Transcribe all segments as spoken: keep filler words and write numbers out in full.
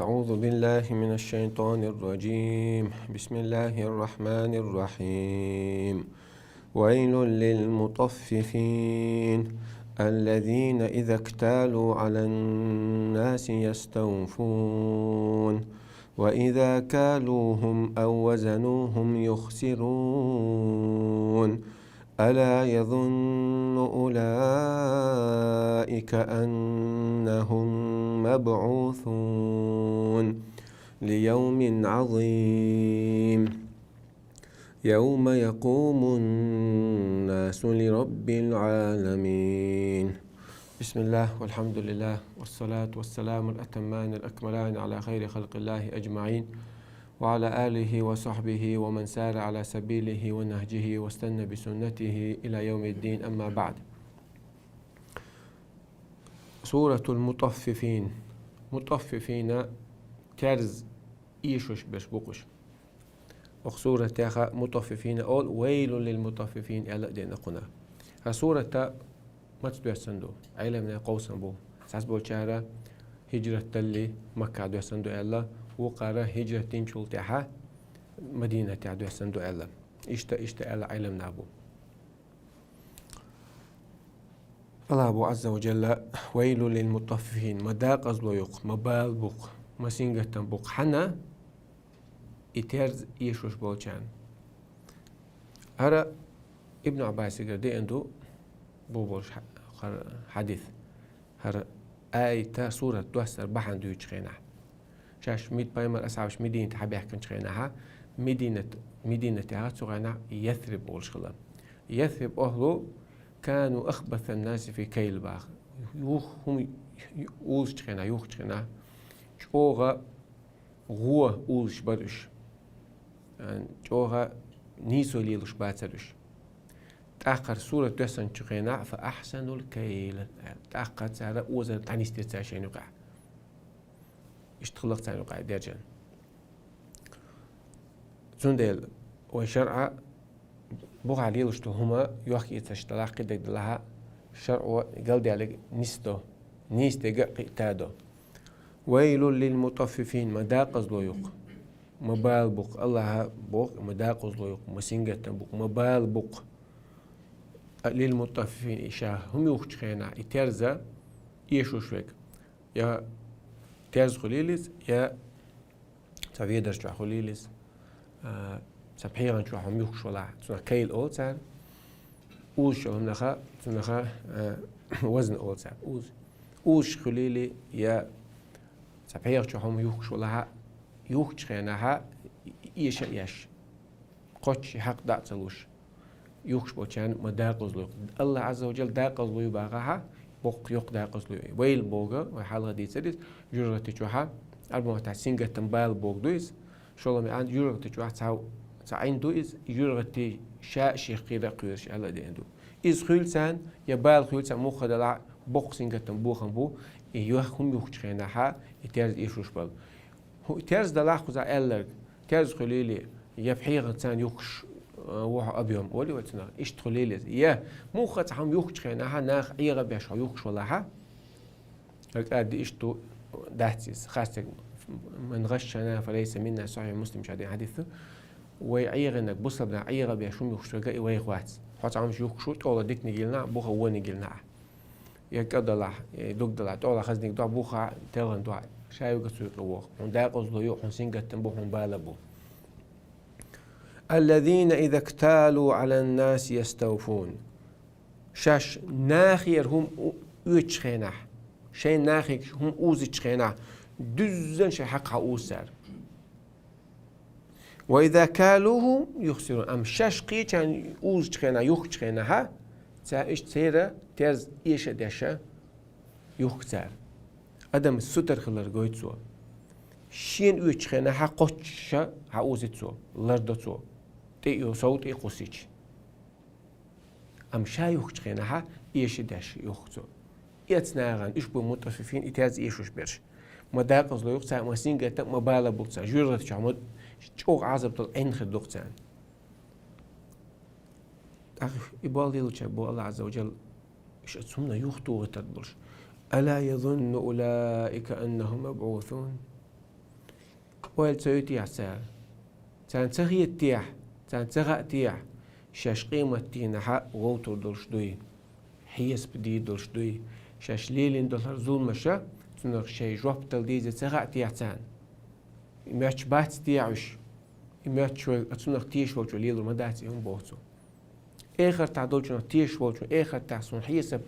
أعوذ بالله من الشيطان الرجيم. بسم الله الرحمن الرحيم. ويل للمطففين الذين إذا اكتالوا على الناس يستوفون وإذا كالوهم أو وزنوهم يخسرون. ألا يظن أولئك أنهم مبعوثون ليوم عظيم. يوم يقوم الناس لرب العالمين. بسم الله والحمد لله والصلاة والسلام الأتمان الأكملان على خير خلق الله أجمعين وعلى آله وصحبه ومن سار على سبيله ونهجه واستنى بسنته إلى يوم الدين، أما بعد. سورة المطففين. مطففين, терз эшош берш бу уж. Укх сурата тӀехьа мутаффифина олу, «Вайлун лил мутаффифин» аьлла а деана кхунах. Хьан сурата маца доьссина ду? Ӏеламнаха къовсам бу. Цхьаболчара хӀиджрат далале Маккахь доьссина ду аьлла, вукхара хӀиджрат динчул тӀаьхьа Мадинатехь доьссина ду аьлла. Иштта, иштта аьлла Ӏеламнаха бу. Аллах бу Азза ва Джалла: «Вайлун лил мутаффифин», ма дакъазло ю-кх, ма бала бу-кх, ма сингаттам бу-кх. Хьанна? И терза эшош болчарна. ХӀара Ибн Ӏаббасигара деана ду, бу болуш хьа-, хӀара хьадис. ХӀара аят, сурат доссар бахьана дуьйцучу хенахь. Шаьш Мид-, пайхамар асхьабаш Мединате хьабаьхкинчу хенахьа, Мединат, Мединат яхара цу хенахь Ясриб олуш хилла. Ясриб ахлу кану ахбасан наси фи кайл баха. Юх-, хӀума узучу хенахь, юхучу хенахь, чӀогӀа гӀо узуш бара уьш. ЧӀогӀа нийсо лелош бацара уьш. ТӀаккха сурат доьссинчу хенахь, фа ахсанул кайла. ТӀаккха цара озар дӀанисдира цара шайна юкъахь. Иштта хилла-кх царна юкъахь и дерзан. Цундела вай шарӀа бухахь лелаш долу хӀума йохк-эцарш далахь, кхидерг далахьа, шарӀо галдаьлларг нисдо, нийса дерг а кхиъна тадо. «Вайлун лил мутаффифин», ма дакъазло ю-кх, ма бала бу-кх, Аллаха боху, ма дакъазло ю-кх, ма сингаттам бу-кх, ма бала бу-кх. «Лил мутаффифин», и ша хӀума юхучу хенахь, и терза эшош верг. Я терза хуьлийла иза, я цхьа ведар чохь хуьлийла иза, а, цхьа пхьегӀан чохь хӀума юхкуш валахь, цунах кайл олу цара. Узуш йолу хӀуманах, цунах, а, вазн олу цара. Уз-, узуш хуьлийла, я цхьа пхьегӀа чохь хӀума юхкуш валахьа, юхкучу хенахьа эша а еш. Кхоччуш хьакъ дӀа а ца луш, юхкуш болчарна ма дакъазло ю. Аллах Азза ва Джалла дакъазло ю бахахьа, боккха йоккха дакъазло ю. Вайл боху, вай хьалха дийцира иза, жуьргӀати чохьа, Ӏарбойн маттахь сингаттам, бала боху ду иза. ШолгӀа маьӀна, жуьргӀати чохь цхьа, цхьа Ӏин ду иза, жуьргӀати ша а шех кхера а кхоьруш аьлла а деана ду. Иза хуьлу царна, я бала хуьлу царна, муха делахь а боккха сингаттам, бохам бу, и юх-, хӀума юхкучу хенахьа, и терза эшош болу. ХӀу-, терза далахь кхузахь аьлларг, терза хуьлийла, я пхьегӀан царна юхкуш, а, ву хьо объём, олий вай цунах, иштта хуьлийла иза. Я муха цхьа хӀума юхкучу хенахьа, нах ӀегӀа беш хьо юхкуш валахьа, хӀара кӀадди иштта ду, дац иза. Хастаг: «Ман гӀашшана, фа лайса минна», Сахьихь Муслим чохь дина хьадис ду. Вай ӀегӀинарг, бусалба нах ӀегӀа беш хӀума юхкуш верг а, и вайх вац. Хьо цхьа хӀумаш юхкуш ву, тӀола диканиг йиллина а, буха вониг йиллина а. Я кӀа далахь, я дог далахь, тӀола хазаниг дохь, буха телхана дохь, ша юга цу юкъа воху. Хьуна дакъазло ю, хьуна сингаттам бу, хьуна бала бу. «Аллазина иза кталу Ӏалан-наси яставфун». Шаьш нахера хӀума у-, оьцучу хенахь, шайн нахе хӀума узучу хенахь, дуьззина шайн хьакъ хьаузу цара. «Ва иза калухум юхсирун». Амма шаьш кхечарна узучу хенахь, юхкучу хенахьа, цара иштта церан терза эша а деш, юхку цара. Адам сутара хилар гойту цо. Шена оьцучу хенахьа кхоччуш хьаузуьйту цо, лардо цо, тӀе а йо-, сов тӀе а кхуссийча. Амма ша юхкучу хенахьа эша а деш юхку цо. Эцу нахана, уьш бу мутаффифин, и терза эшош берш. Ма дакъазло ю-кх царна, ма сингаттам, ма бала бу-кх царна. ЖуьргӀати чохь ма чӀогӀа Ӏазап долу Ӏин хир ду-кх царна. ТӀаккха и болу лелочаьрга боху Аллах Азза ва Джалла, уьш оцу хӀуманах юхатохуьйтур болуш: «Ала язунну улаика аннахум мабъусун?» Ойла ца ю техьа цара? Царна ца хета техьа, царна ца хаьа техьа, шаьш къематдийнахьа гӀовттур долуш дуй, хьесап дийр долуш дуй, шаьш лелийна долу хӀара зуламаша, цунах шайн жоп дала деза ца хаьа техьа царна? И моьттуш бац техьа уьш? И моьттуш вай, цунах тешаш волчо лелор ма дац и хӀума, боху цо. Эхартахь долчунах тешаш волчун, эхартахь суна хьесап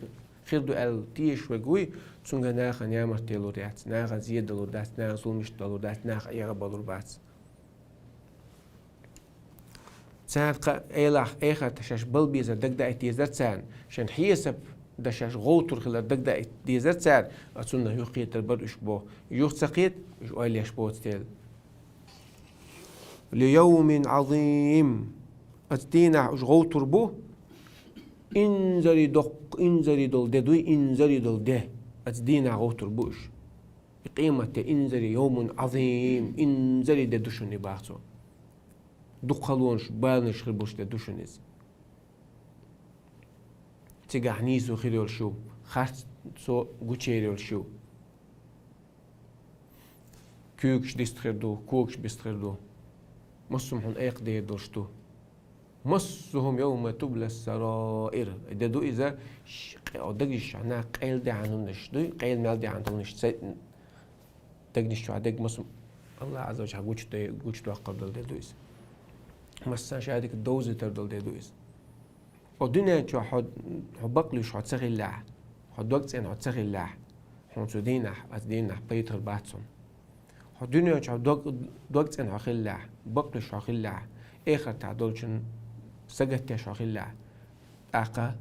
хир ду аьлла тешаш верг вуй, цуьнга нахана ямарт далур яц, нахана зен далур дац, нахана зуламаш далур дац, нах эгӀабалур бац. Царна кхаъ, Ӏелахь, эхартахь шаьш бала безар дагадоуьйтур дезара царна, шайн хьесап дан шаьш гӀовттур хилар дагадоуьйтур дезара царна, а цунна юхакхетар бара уьш, боху. Юха ца кхета, уьш ойла еш боцу дела. «Ли йовмин Ӏазим». Оцу дийнахь уьш гӀовттур бу. Инзаре доккха, инзаре долу де дуй, инзаре долу де. Оцу дийнахь гӀовттур бу уьш. И къематде, инзаре, йовмун Ӏазим, инзаре де ду шуна и, боху цо. Дукха халонаш, баланаш хир болуш де ду шуна иза. Цигахь нийсо хир йолуш ю, харц цо гучуер йолуш ю. Куьйгаш дистхир ду, когаш бистхир ду. Массо а хӀума айкх дер долуш ду. «Массухум йовма тубла сараир». Де ду иза, ш-, къе-, дагнаш чохь нах къайладаьхьна хӀуманаш дуй, къайла мел даьхьна хӀуманаш ца-, дагнаш чохь дерг массо а АллахӀ Ӏазза ва Жалла гучудай-, гучудоккхур долу де ду иза. Массанхьа шадерг довзуьйтур долу де ду иза. Хьо дуьнен чохь хьо, хьо бакълуьйш хьо ца хиллехь, хьо дог цӀена хьо ца хиллехь, хьуна цу дийнахь, оцу дийнахь пайда хир бац хьуна. Хьо дуьнен чохь дог, дог цӀена хьо хиллехь, бакълуьйш хьо хиллехь, эхартахь долчун сагатдеш хьо хиллехь, тӀаккха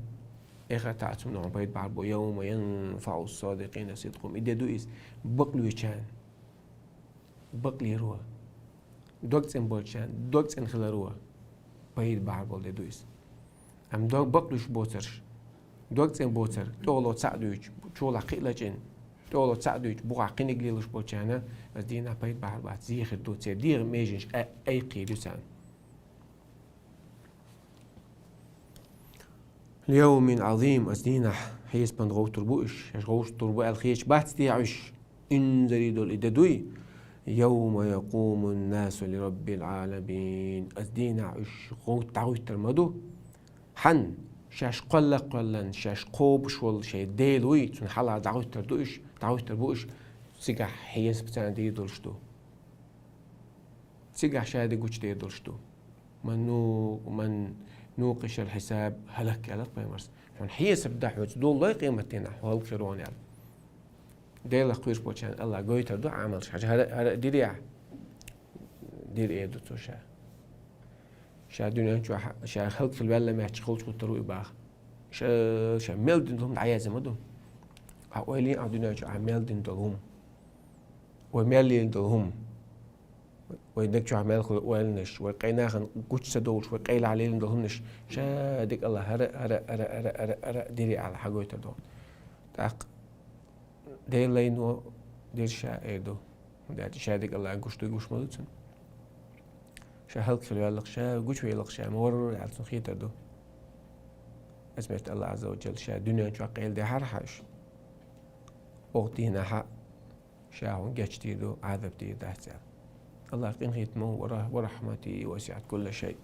эхартахь цунна хьуна пайда бахьар бу. «Йовма янфаӀу ссадикъина сидкъухум». И де ду иза бакълуьйчарна. Бакълеро, дог цӀена болчарна дог цӀена хиларо пайда бахьар болу де ду иза. Амма дог бакълуьйш боцурш, дог цӀена боцурш, тӀехула цхьаъ дуьйцуш, чолахь кхин а лачкъийна, тӀехула цхьаъ дуьйцуш, бухахь кхиниг лелош болчарна оцу дийнахь пайда бахьар бац, зен хир ду, церан дегӀан меженаш ай-, айкх хир ю царна. «Ли йовмин Ӏазим», оцу дийнахь хьесапан гӀовттур бу уьш, шаьш гӀовттур бу аьлла хеташ бац техьа уьш? Инзаре долу и де дуй? «Йовма якъумун насу ли раббил Ӏаламин». Оцу дийнахь уьш гӀовт-, дӀагӀуьттур ма ду. Хьан? Шаьш кхолла а кхоьллина, шаьш кхобуш волу шайн Дела вуй, цунна хьалха дӀагӀуьттур ду уьш, дӀагӀуьттур бу уьш, цигахь хьесап царна дийр долуш ду. Цигахь шадерг гучудер долуш ду. «Ман ну-, ман нукъишал хьисаб хӀалак», аьлла пайхамарс. Хьуна хьесап дан хьоьца доллой къематдийнахь, хьо хӀаллакьхир ву аьлла. Делах кхоьруш болчарна АллахӀа гойтур ду Ӏамалш. Хьажа, хӀара, хӀара дирехь? Дира, эр ду цо ша. Ша дуьнен чохь ша хӀаллакьхила ваьлла моьттуш хилча гӀуттур ву и боху. Ша, ша мел дина долу хӀума дӀаязъян ма ду. Ахь ойла йи ахь дуьнен чохь ахь мел дина долу хӀума. Вай мел лелийна долу хӀума. Вай даг чохь мел хуьлу ойланаш, вай къайнахана гучу ца довлуш, вай къайлахь лелийна долу хӀуманаш, ша дика АллахӀа хӀара, хӀара, хӀара, хӀара, хӀара, хӀара дирехь аьлла хьагойтур ду. ТӀаккха Делан лайно дира ша, эр ду. ХӀунда аьлча ша дика АллахӀа гуш дуй, гуш ма ду цунна. Ша хӀаллакьхила ваьлла-кх ша, гучувелла-кх ша, ма варра аьлла цунна хетар ду. Иза моьтту АллахӀа Ӏазза ва Жалла ша дуьнен чохь къайладаьхьара хьан уьш. Оха дийнахь а ша хьуна гечдийр ду, Ӏазап дийр дац аьлла. АллахӀа къинхетамо: «Ва рах-, ва рахьмати васиӀат кулла шай».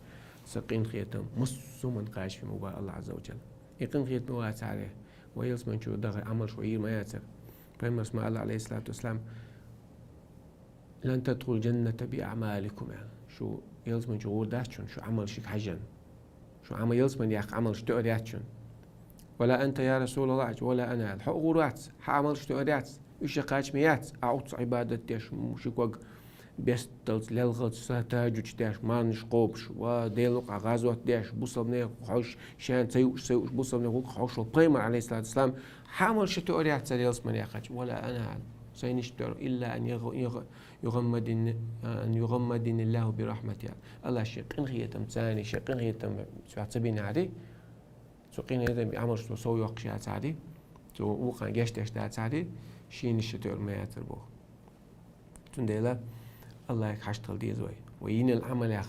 Сан къинхетам массо а хӀуманна кхачаме ма бу АллахӀа Ӏазза ва Жалла. И къинхетаме вацахьара, вай ялсамани чу даха Ӏамалш вай йийр ма яцара. Пайхамарс ма аьлла, Ӏалайхиссалату вассалам: «Лан тадхулул жанната би аӀмаликум», аьлла. Шу ялсамани чу гӀур дац шуна, шу Ӏамалшка хьаьжжина. Шу Ӏама-, ялсамани яккха Ӏамалш тоьар яц шуна. «Ва ла анта, я РасулаллахӀ», аьлча, «Ва ла ана», аьлла. Хьо а гӀур вац, хьан Ӏамалш тоьар яц, уьш а кхачаме яц, ахь оццу Ӏибадат деш, м-, ши ког бесталц, лелхалц, са тахӀажжуд деш, марханаш кхобуш, ва Делан юкъахь гӀазот деш, бусалбанех хьожуш, шена ца юуш, ца юуш, бусалбанех гӀуллакх хьожуш волу пайхамар, Ӏалайхиссалату вассалам, хьан Ӏамалш тоьар яц цара ялсамани яьккхича? «Ва ла ана», аьлла. Сайн иштта тоьар, илла ан югъ-, югъ-, югъаммадин-, ан югъаммадиниллахӀу би рахьмати, аьлла. АллахӀа шен къинхетамца, шен къинхетам цуьнца ца бинехьара, цу къинхетаман Ӏамалш цо сов йоккхуш яцахьара, цо вукхарна гечдеш дацахьара, шена иштта тоьар ма яцара боху. Цундела АллахӀе хьашт хила деза вай. Вай йинчу Ӏамалех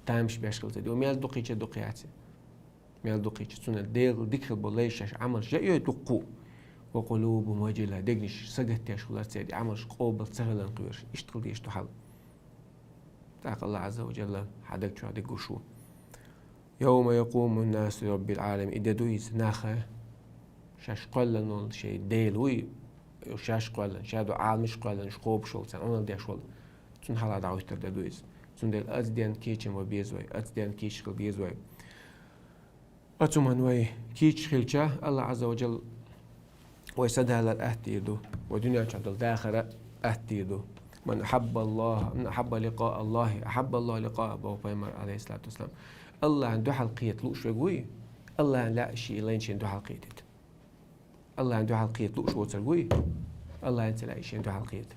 тамаш беш хила ца деза. Вай мел дукхийча дукха яц. Мел дукхийча, цундела Делан дика хила болу лайш шаьш Ӏамалш яа йой дуккха а. «Ва къулубухум важила», дегнаш сагатдеш хилар церан, Ӏамалш къобал ца хиларна кхоьруш. Иштта хила дезаш ду хьал. ТӀаккха Аллахь Ӏазза ва Джалла хьа даг чохь дигуш ву. «Йовма якъуму ннасу лираббил Ӏаламин». И де ду иза, наха шаьш кхоьллина волу шайн Дела вуй, шаьш кхоьллина, ша ду Ӏаламаш кхоьллина, уьш кхобуш волу, царна Ӏуналла деш волу. Цунна хьалха дӀахӀуьттур де ду иза. Цундела оцу денна кечам бан беза вай, оцу денна кийча хила беза вай. Оцу хӀуманна вай кийча хилча, Аллахь Ӏазза ва Джалла вай са далар аттийр ду, вай дуьнен чохь долу дахар аттийр ду. «Ман ахьабба Аллахь, ман ахьабба ликъаа Аллахь, ахьабба Аллахь ликъаа», боху пайхамар, алейхиссалату вассалам. Аллахьна дуьхьал кхета лууш верг вуй, Аллахьна лаьа шен лайна шен дуьхьал кхетийта. Аллахьна дуьхьал кхета лууш воцург вуй, Аллахьна ца лаьа шен дуьхьал кхета.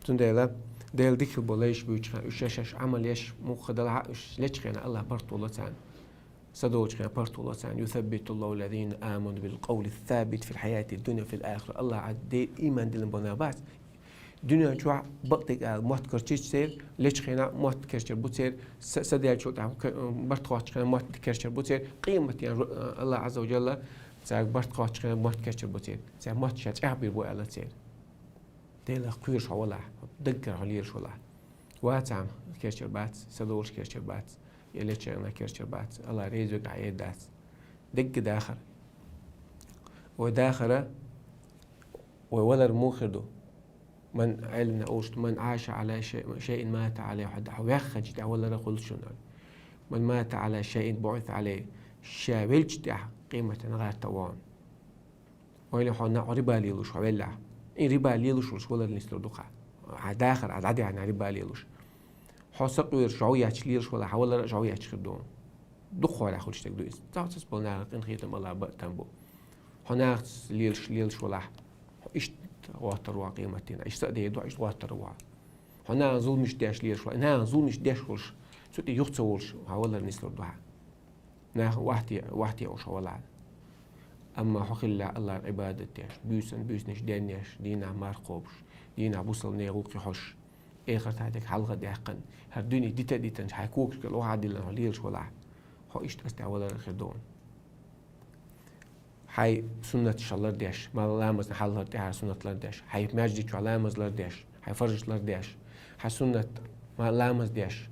Цундела Делан дика болу лайш буьйцу хенахь, уьш шаьш Ӏамал еш муха далахь а, уьш лечу хенахь Аллахь паргӀато ло царна. Са долчу хенахь паргӀато ло царна. «Юсаббиту Аллаху ллазина аману бил къавли ссабит фил хьаяти ддунья ва фил ахира». Аллахь Ӏа де иман диллина болу нах бац. Дуьнен чохь бакъдерг ала мотт карчийча церан, лечу хенахь мотт керчар бу церан, са, са делчул тӀаьхьа к-, барт кхоччу хенахь мотт керчар бу церан, къематдийнахь Аллахь Ӏазза ва Джалла цаьрга барт кхоччу хенахь мотт керчар бу церан. Цаьрга мотт ша чӀагӀбийр бу аьлла церан. Делах кхоьруш хьо валахь, даггара хьо лелаш валахь. Вацахь керчар бац, са долуш керчар бац, я лечарна керчар бац, Аллахь реза верг ахь эр дац. Дагга дахар. Вай дахара, вай валар муха хир ду? Ман Ӏилмана олуш ду: «Ман Ӏаша Ӏала шай-, шайин мата Ӏалайхи», хьо ваьхначу тӀехь валар хуьлу шуна. «Ман мата Ӏала шайин буӀиса Ӏалайхи», ша велчу тӀехь къематан гӀатта вон. Ойла хьо, нагахь риба лелош хьо веллехь. И риба лелош волуш валар нислур ду-кх. Хьан дахар а дӀадехьа риба лелош. Хьо са къоьруш жӀов етташ лелаш валахь, хьан валар а жӀов етташ хир ду. Дукхахьолахь хуьлуш дерг ду иза. Цхьа цхьаболу нахана къинхетам Аллахь бан а там бу. Хьо нахаца лелаш, лелаш валахь, хьо иштта гӀоттар ву хьо къематдийнахь, иштта а дер ду хьо, иштта гӀоттар ву хьо. Хьо нахана зуламаш деш лелаш валахь, нахана зуламаш деш волуш, цу тӀе юха ца волуш, хьан валар нислур ду хьан. Нахана охьатаьӀ-, охьатаьӀуш хьо валахь. Амма хьо хилла Аллахьан Ӏибадат деш, буьйсан буьйсанаш денъеш, дийнахь марха кхобуш, дийнахь бусалба нехан гӀуллакхе хьожуш, эхартахь дерг хьалха а даьккхина, хӀара дуьне дита а дитина, хьайн когашкара охьа а диллина хьо лелаш валахь, хьо иштта оцу тӀехь валар а хир ду хьуна. Хьайн суннаташ лардеш, ма-, ламазна хьалхара тӀаьхьара суннат лардеш, хьайн маьждиг чохь ламаз лардеш, хьайн фарзаш лардеш, хьайн суннат ма-, ламаз деш,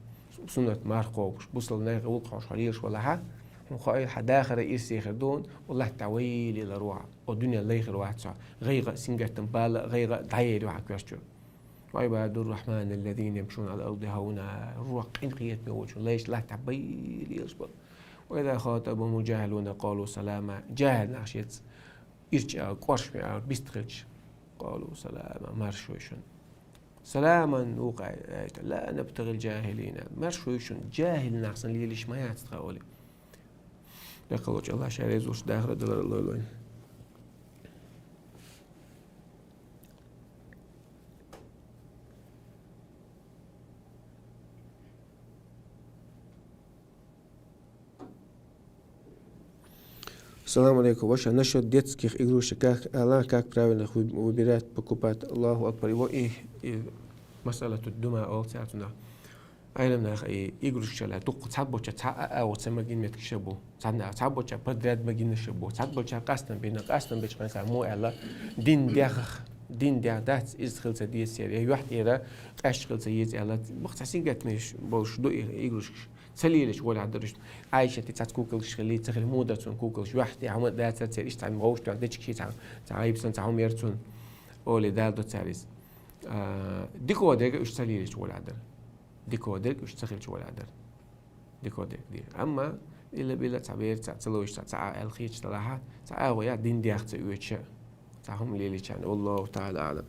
суннат марха кхобуш, бусалба нехан гӀуллакхе хьожуш хьо лелаш валахь, хьуна хаьий, хьан дахар а ирсе хир ду хьуна, латта тӀехь вай лелар ву хьо, о дуьне лай хир вац хьо, гӀайгӀа а, сингаттам, бала а, гӀайгӀа а дӀаер ю хьан коьрта чуьра. «Ва Ӏибадур-рахьмани ллазина ямшуна Ӏалал арди хьавна». Рохь къинхетаме волчун лайш латта тӀехь бай лелаш бара. «Ва иза хатабахумул джахилуна къалу салама». Джахил нах шеца ирча а, кӀоршаме а, бист хилча, къалу салама, марша вуй шуна. Саламан вукху аьлла, ла набтагӀил джахилина. Марша вуй шуна, джахил нах санна лелаш ма яц тхан олий. Декъалволчу Аллахь ша реза волуш дахар а, далар а лойла вайна. Салам алейкум. Ваша, насчет детских игрушек, как, ала, как правильно их вы-, выбирать, покупать? Аллаху акбар. Его и, и масалату дума олу цаьрца нах. Айлам нах и игрушкаш аьлла, дукха цхьаболча цхьа а, а, ца магийна меттигаш а бу. Цхьаболча подряд магийнаш а бу. Цхьаболча къастам бина, къастам бечу хенахь цара мо аьлла, дин дехах, дин дех дац, иза хила ца деза церан, я юьхь тӀера къаьсташ хила ца еза аьлла, бакъ цхьа сингаттамаш болуш ду и игрушкаш. Ца лелаш волахь дара уьш. Ӏайшатан цхьацца куколгаш хилий, ца хилий, муха дара цуьнан куколгаш, юьхь тӀе хӀума дацара церан, иштта цхьа вовшах дуьхьал дечиг хи цхьа, цхьа гӀайбсан, цхьа хӀума яра цунна. Олий, Дала до цара иза. А, дикодерг уьш ца лелаш волахь дара. Дикодерг уьш ца хилча волахь дара. Дикодерг дийр. Амма илла-билла цхьа бер цхьа ца ловш, цхьа, цхьа а аьлла хеташ далахь, цхьа агӀо яц дин дех ца оьцуш, цхьа хӀума лелийчарна. Валлаху таӀала аӀлам.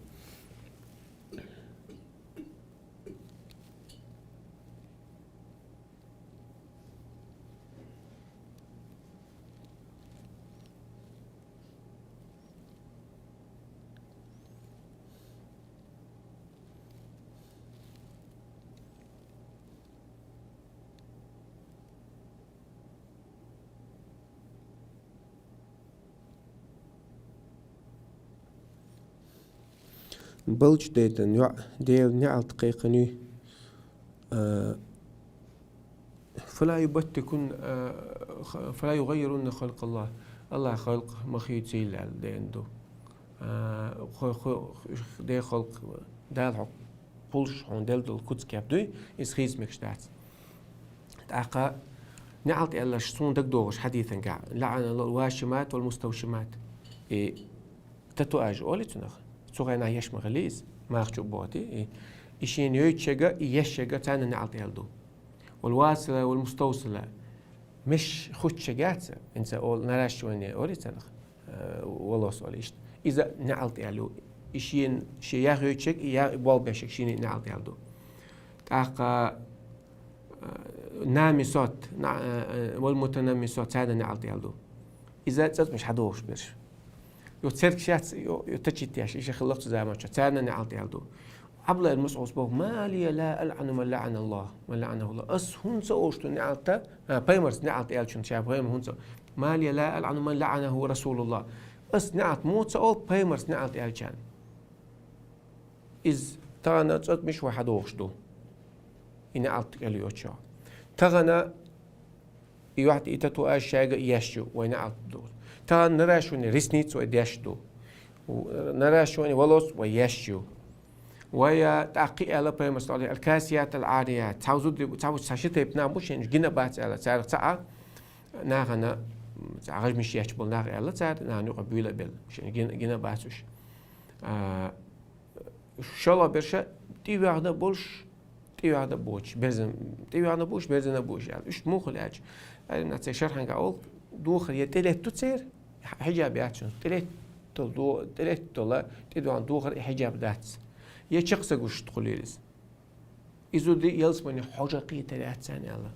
Балчу дайтан йоӀ Делан неӀалт кхайкхинуй, а, «Фала юбаттикун, а, х-, фала югаййирунна халкъаллах». Аллахь халкъ ма хийцийла аьлла деана ду. А, хо-, хо-, Дела халкъ, Дала хьо пулш хьуна делла долу куц кеп дуй, иза хийца мегаш дац. ТӀаккха неӀалт аьлларш суна дагадогӀуш хьадийцанга: «ЛаӀана Аллаху вашимат вал муставшимат». И татуаж олу цунах. Цу хенахь еш ма хилли иза, маха чу а боху и. И шена йойтучаьрга, и ешчаьрга царна неӀалт аьлла ду. Вал васила вал мустовсила. Меш хуттучаьрга яц, хӀинца олу наращивание олу царах, э, волос олу иштта. Иза неӀалт аьлла ю. И шена, шен яхь йойтучаьрга, и я-, и болх бешчаьрга шена неӀалт аьлла ду. ТӀаккха, э, намисот, на-, э, э, вал мутанаммисот, царна неӀалт аьлла ду. Иза цӀацмаш хьадогӀуш берш. Ю цергаш яц, ю, ю тачиттеш, иша хиллакх цу заманчохь, царна неӀалт аьлла ду. Абдулла ибн МасӀуд боху: «Ма лия ла алъану ман лаъана Аллах, ман лаъанаху Аллах». Ас хӀунца олуш ду неӀалта, а, пайхамарс неӀалт аьллачунна, ша пайхамар хӀунца. «Ма лия ла алъану ман лаъанаху Расулуллах». Ас неӀалт муха ца олу пайхамарс неӀалт аьллачарна? Иза тахана цӀацмаш вай хьадогӀуш ду. И неӀалт кӀел йоцучохь. Тахана и юьхь тӀе и татуаж шайга еш ю, вай неӀалт ду. Тахана наращивание ресниц вай деш ду. У, наращивание волос вай еш ю. Вай, а, тӀаккха аьлла пайхамарс, аль-касият аль-арият. Цхьа зуда, цхьа, цхьа ши тайпа нах бу шен гина бац аьлла, царах цхьаъ нахана, цхьа гӀажмаш еш болу нах аьлла цара, нахана юкъа буьйла а белла. Шен гина, гина бац уьш. А, шолгӀа берша тӀе ваьхна болуш, тӀе ваьхна боцуш, берзан, тӀе ваьхна бууш, берзана бууш аьлла. Уьш муха хила аьлча, аьлла, церан шархьанга олу, духар я тӀелетту церан, хьиджаб яц шуна, тӀелеттал ду-, тӀелеттала, тӀедоьгӀна духар и хьиджаб дац. Я чекх ца гуш тхулийла иза. И зуда ялсамане хьожа кхетар яц царна аьлла.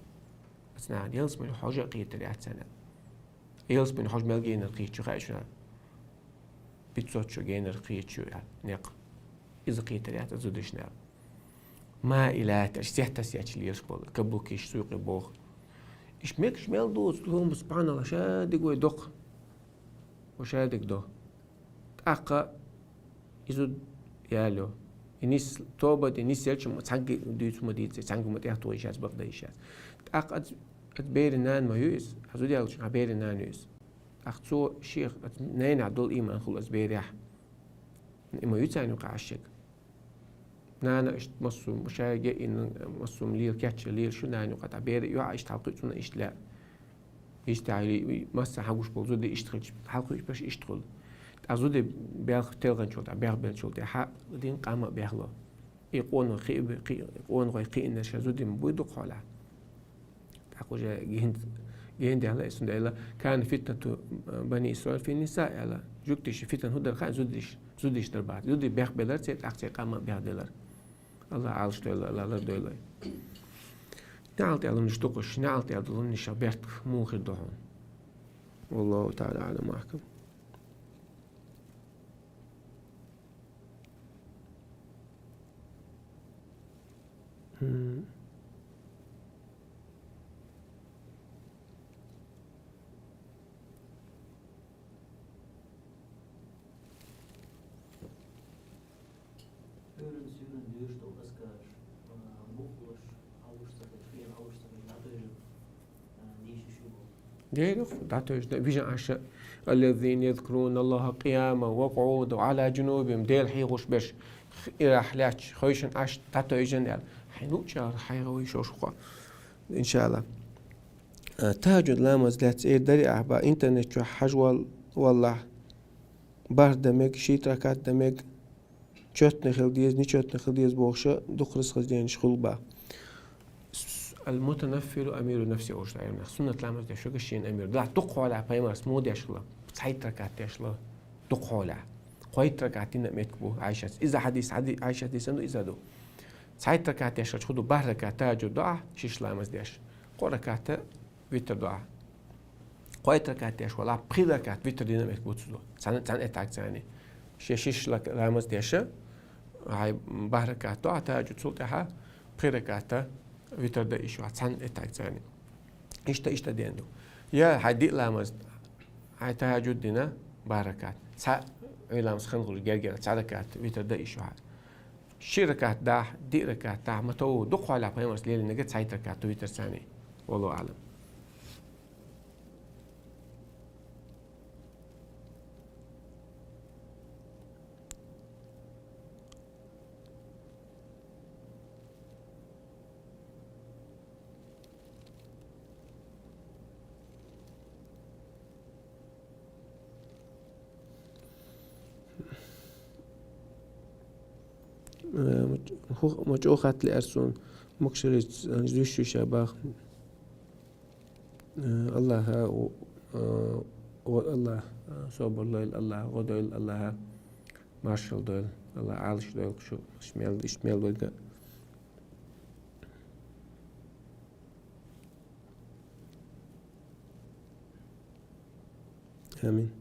Аса нахана ялсамане хьожа кхетар яц царна аьлла. Ялсамане хьожа мел генара кхеташ ю хаьа шуна? Пятьсот шо генара кхеташ ю аьлла, некъ. Иза кхетар яц аса зудашна аьлла. Маилат, аша сехтас ечу лелаш болу, каблукиш, суькъе боху. Иш мегаш мел доцу, хӀума субхьаналла, ша дигой доккха. Ва ша диг до. ТӀаккха иза яло. И нис, тоба де нис елча, цхьаьнгге дуьйцу ма дийци, цхьаьнгге ма тӀехтохийша, бакъдайша. ТӀаккха ас, ас берийн нана ма ю иза, ас зуда яьлча, хьан берийн нана ю иза. ТӀаккха цо шех, ас ненахь долу ийман хуьлу ас берехь. И ма ю царна юкъахь ас шег. Нана иштта массо а шайга инна, массо а лела, кечъян лела шу нана юкъа, тӀаккха бер а йоьӀа иштта хьалкхуьйту цунна иштта лаьа. Иштта хьали, массо а хьагуш болу зуда иштта хилча, хьалкхуьйтуш берш иштта хуьлу. ТӀаккха зуда белха телханчул тӀе, бехбелчул тӀе, хьа дин къам а бехло. И къонахой кхи-, кхи-, къонахой кхиънарш зуда ма буй дукха хьолахь. ТӀаккха уже гин, гин дехла, и сунда аьлла, «Кана фитнату бани Исраил фи ниса», аьлла. Жуьгтиша фитан хӀун дара хаьа, зудиш, зудиш дар бац. Зуди бехбелар церан, тӀаккха церан къам а бехделар. Аллах Ӏалаш дойла, Аллах лар дойла. НеӀалт аьлла лунаш дукхуш, неӀалт аьлла лунаш берт муха хир ду хьуна. Валлаху та'ала а'лам ва ахкам. Мгм. Уьйран-суьйран доьшуш долу азкараш, а, бухалуш, хьалуш ца хилча, хьалуш ца хилча, дӀатевжина, а, дийшина шу боху. Дера, дӀатевжина, вижна аша, «Аллазина язкуруна Аллаха къияман ва къуъудан ва Ӏала джунубихим», Дела хьехош берш, ирахь лаьтташ, хевшина аша дӀатевжина аьлла. Хьайн луъучара хьайга вуй шош хьо. Иншалла. А, тахаджуд ламаз лаьцна эр дарий ахьа бан интернет чохь хьажа вал-, валлахь. Барх дан мега, шийтта ракат дан мега, чоьтна хила деза, нечоьтна хила деза бохуша, дукха расхожденеш хуьлу бан. С-, с-, аль-мутанаффилу амиру нафси олуш ду Ӏеламнаха. Суннат ламаз деш верг шен амир. Делахь дукха хьолахь пайхамарс муха деш хилла? Цхьайтта ракат деш хилла. Дукха хьолахь. Кхойтта ракат дина а меттиг бу Ӏайшас. Иза хьадис, хьади-, Ӏайшас дийцина ду, иза ду. Цхьайтта ракат деш хилча хӀун ду, барх ракат тахаджуд ду ахь, шиша ламаз деш. Кхо ракат витр ду ахь. Кхойтта ракат деш валахь, пхи ракат витр дина меттиг бу цо. Цхьана, цхьана этаг царни. Шен шиша лак-, ламаз деша, хьайн барх ракат ду ахь тахаджуд, цул тӀаьхьа пхи ракат витр дан йиш ю ахь цхьана этаг царни. Иштта, иштта ден ду. Я хьайн диъ ламаз, хьайн тахаджуд дина барх ракат. Цхьа Ӏуьйра ламаз хан хуьлу гергера, цхьа ракат витр дан йиш ю ахь. Ши ракат дахь, диъ ракат дахь, ма тов, дукха хьолахь пайхамарс лелийнарг цхьайтта ракат ду витр царни. Валлаху а'лам. Э, ма ч-, хӀу-, ма чӀоагӀа хатта лаьар сона, могашаллица, э, дуьш-дуьша бах. Э, Аллахьа, о, э, о, Аллахьа, э, собар лойла, Аллахьа гӀо дойла, Аллахьа маршалла дойла, Аллахьа Ӏалашдойла шу, ишта мел, ишта мел вайга. Амин.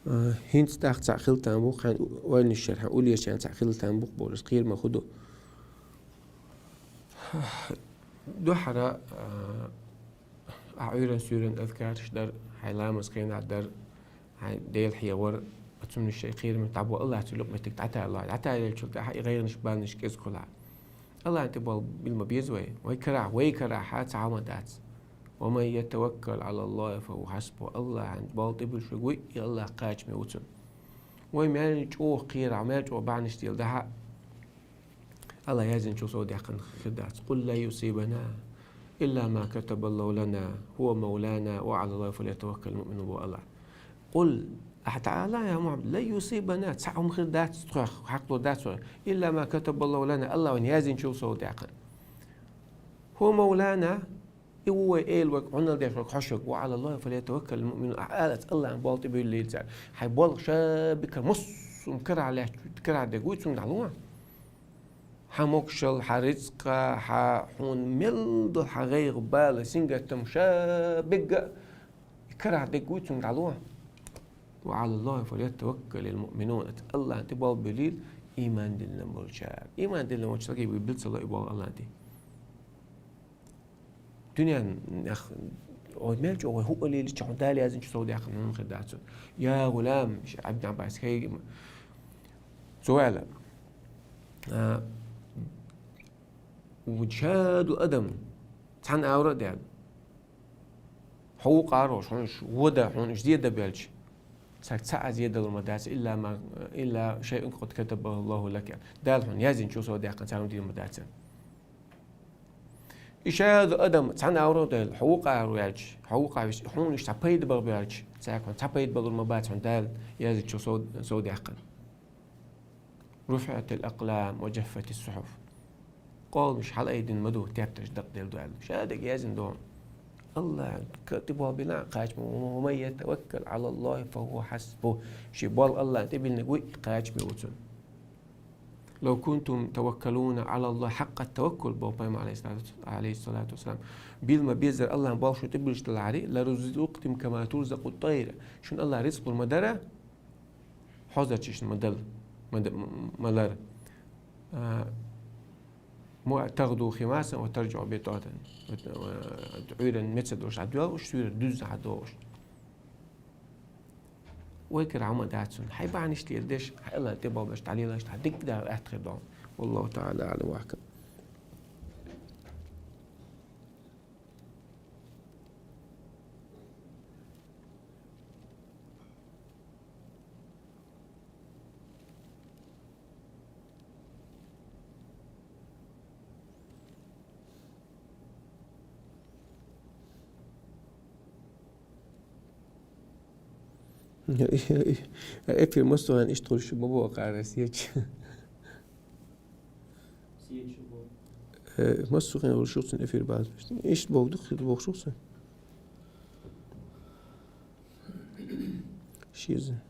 А, хӀинца тӀаккха цхьаъ хила тарлу, хьан ойланаш шера, хьан уллера шера цхьаъ хила тарлу боху болуш, кхераме хӀу ду. Дуьххьара, а, ахь Ӏуьйранна-суьйранна азкараш дар, хьайн ламаза хенахь дар, хьайн Дела хьехор, цунна шайн кхераме дӀабо Аллахьа цу лакхара меттиг дӀаталалахь. ДӀаталаелчул тӀаьхьа и гӀайгӀанаш, бахамаш кӀезиг хуьлахь. Аллахьна тӀе болх била ма беза вай. Вай карахь, вай карахь цхьа хӀума дац. «ومن يتوكل على الله فهو حسبه». Аллахьна болх тӀебуьллуш верг вуй, и Аллахь кхачаме ву цунна. Вай мел чӀоагӀа кхерахь, мел чӀоагӀа бахьанаш дела дахьа, Аллахьа яздинчул сов даьккхина хир дац. «قل لن يصيبنا إلا ما كتب الله لنا هو مولانا وعلى الله فليتوكل المؤمنون», боху Аллахьа. «قل», ахьа дӀаала, я Мухьаммад, «لن يصيبنا», цхьа хӀума хир дац тхох, хьакхалур дац тхох, «إلا ما كتب الله لنا», Аллахьа вайна яздинчул сов даьккхина. «هو مولانا», и ву вай Эла верг, Ӏуналла деш верг, хьош верг, «وعلى الله فليتوكل المؤمنون», ахьа алац, Аллахьна болх тӀебуьллийла цара. Хьайн болх ша бика массо а карахь лаьтташ, карахь дерг вуй, цунга дӀалуш. Хьан могашалла, хьан рицкъа, хьан хьуна мел долу хьан гӀайгӀа, бала, сингаттам ша бегга а, и карахь дерг вуй, цунга дӀалуш. «وعلى الله فليتوكل المؤمنون». Аллахьна тӀе болх буьллийла ийман диллина болчара. Ийман диллина волчу стаге била ца ло и болх Аллахьна тӀе. Дуьненна, эх, ой, мел чӀогӀа вай хӀуъа лелийча, хьуна Дала яздинчул сов даьккхина хӀума хир дац. Я гӀулам, ш-, Ибн Ӏаббас, хей, цо аьлла, а, ву ша ду адам, цхьана авра а даьлла. Хьо вукху къаро, хьуна уьш вада, хьуна уьш зеда белча, цаьрга цхьа а зедалур ма дац, илла ма, илла шайъун къад катабаху Аллаху лака. Дала хьуна яздинчул сов даьккхина цхьа хӀума дийр ма дац. И ша ду адам цхьана авра а даьлла, хьо вукху къаро ваьлча, хьо вукху вис-, хьуна уьш цхьа пайда бахбелча, цаьрга хьуна цхьа пайда балур ма бац хьуна Дала яздинчул сов, сов даьккхина. «رفعت الأقلام وجفت الصحف». Къоламаш хьалаайдина ма ду, тептарш дакъаделла ду аьлла. Ша дерг яздина ду. Аллахьна тӀе болх бина кхачаме ву, «ومن يتوكل على الله فهو حسبه». Шен болх Аллахьна тӀе биллинарг вуй, кхачаме ву цунна. «لو كنتم توكلون على الله حق التوكل», боху пайхамара, алейхиссалату, алейхиссалату вассалам. Била ма беззара Аллахьна болх шу тӀе буьллуш делахьара, «لرزقتم كما ترزق الطير». Шуна Аллахьа рицкъ лур ма дара, хьозарчашна ма дала, ма д-, ма лара. А, мо-, «تغدو خماصا وتروح بطانا». Вот, а, Ӏуьйранна меца долуш дӀадоьлхуш, суьйра дуьззина дӀадохуш. Вай кара хӀума дац цунна. Хьайн бахьанаш леладеш, хьайн Аллахьна тӀе болх беш, дӀалелаш, дӀа дика дагӀа атта хир ду. Валлаху таӀала аӀлам ва ахӀкам. Эфир массо а хьан иштта хуьлуш ма боху, къарас ечу. Э, массо а хьан хуьлуш ю цуьнан эфир база. Иштта боху ду, хир бохуш ю цуьнан. Шиза.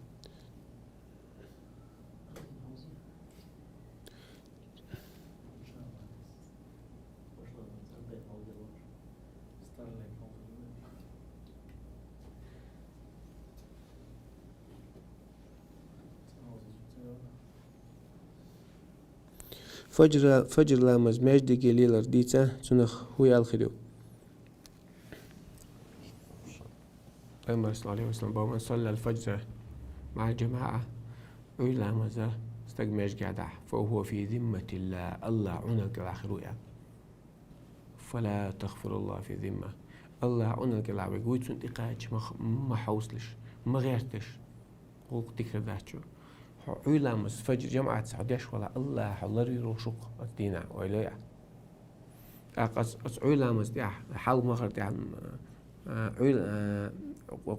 Фаджра-, фаджр ламаз маьждиге лелар дийца, цунах хӀун ял хир ю? Пайхамара, саллаллаху алейхи ва саллям, боху: «من صلى الفجر مع الجماعة», Ӏуьйра ламаз стаг маьждигехь дахь, «فهو في ذمة الله», Аллахьа Ӏуналла кӀелахь хир ву аьлла. «فلا تغفر الله في ذمة». Аллахьа Ӏуналла кӀелахь верг вуй, цунна тӀекхача ма х-, ма хьовсалаш, ма гӀерташ. ГӀуллакх дика хир дац шу. Хьо Ӏуьйра ламаз, фаджр жамаӀатца хьо деш валахь, Аллахьа хьо ларвийр ву шух оцу дийнахь, ойла йо ахь. ТӀаккха ас, ас Ӏуйра ламаза тӀехь, хьалха махара тӀехь, а, Ӏуйра, а,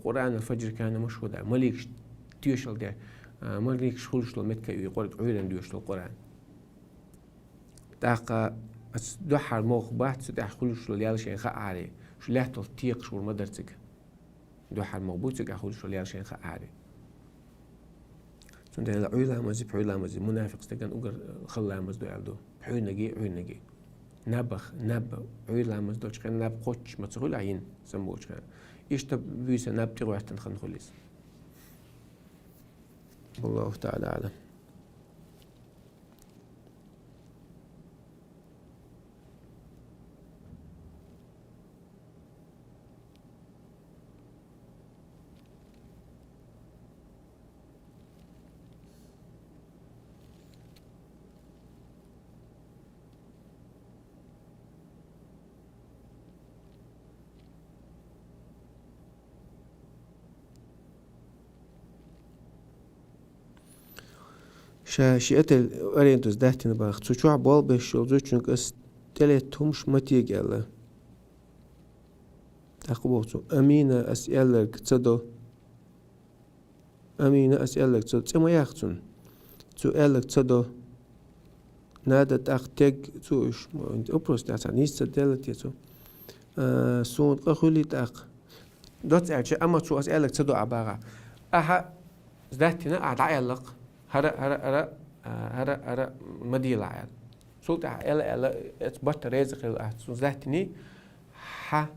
Къуръан «الفجر كان مشهودا», маликаш тешал деш, а, маликаш хуьлуш долу меттиг ю и Къур-, Ӏуьйранна доьшуш долу Къуръан. ТӀаккха ас дуьххьара могӀа бац цу тӀехь хуьлуш долу ял шайна хааре, шу лаьтталц текхаш вур ма дара цига. Дуьххьара могӀа бу цигахь хуьлуш долу ял шайна хааре. Цундела Ӏуйра ламази, пхьуьйра ламази мунафикъ стеган угар хала ламаз ду аьлла ду. Пхьуьйнаги, Ӏуьйнаги. Набах, наб, Ӏуйра ламаз долчу хенахь наб кхоччуш ма ца хуьлу йина, самбочу хенахь. Иштта буьйса наб тӀегӀоьртина хан хуьлу иза. Аллаху таӀала аӀлам. Ша шиъ тел арендус даьттина баха. Цу чохь болх беш йолу зудчуьнга ас тӀелетта хӀумаш ма тега аьлла. ТӀаккха боху цо: «Амина, ас аьлларг ца до». Амина, ас аьлларг ца до. ЦӀе ма яха цунна. Цо аьлларг ца до. Нада тӀаккха тег цо уьш. Вопрос тӀехь цхьа нийса ца делла те цо. А, суна къа хуьлий тӀаккха? Доцца аьлча, амма цо ас аьлларг ца до ахь баха. Ахьа даьттина, ахьа дӀааьллакх. ХӀара, хӀара, хӀара, а, хӀара, хӀара ма делахь аьлла. Цул тӀаьхьа аьлла, аьлла, эцу батта реза хилла ахь цунна даьттиний, хьа,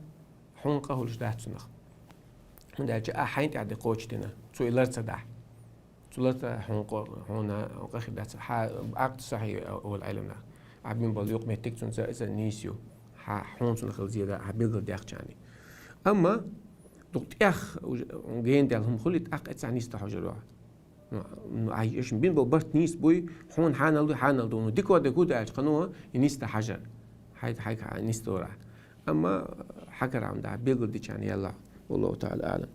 хьуна къа хуьлуш дац цунах. ХӀунда аьлча ахьа хьайна тӀехь де кхочушдина, цо и лар ца дахь. Цу лар ца хьуна къо-, хьуна къа хир дац. Хьа, акъд сахьихь олу Ӏеламнаха. Ахь бина болу юкъаметтиг цунца иза нийса ю. Хьа, хьуна цунах хила зеда, ахьа билггал дехчани. Амма дукха тӀех уже гена даьлла хӀума хуьлий, тӀаккха эццахь нийса дан хьожур ваха. Ну, ну, ай, эшна бина болу барт нийса буй, хьуна хьанал ду, хьанал ду. Ну, дика ваде хӀу даьлча, кхано, и нийса дан хьажар. Хьай, хьай, хьай нийса дора. Амма хьакара хьуна да, билггал дичани ялла. Валлаху таӀала аӀлам.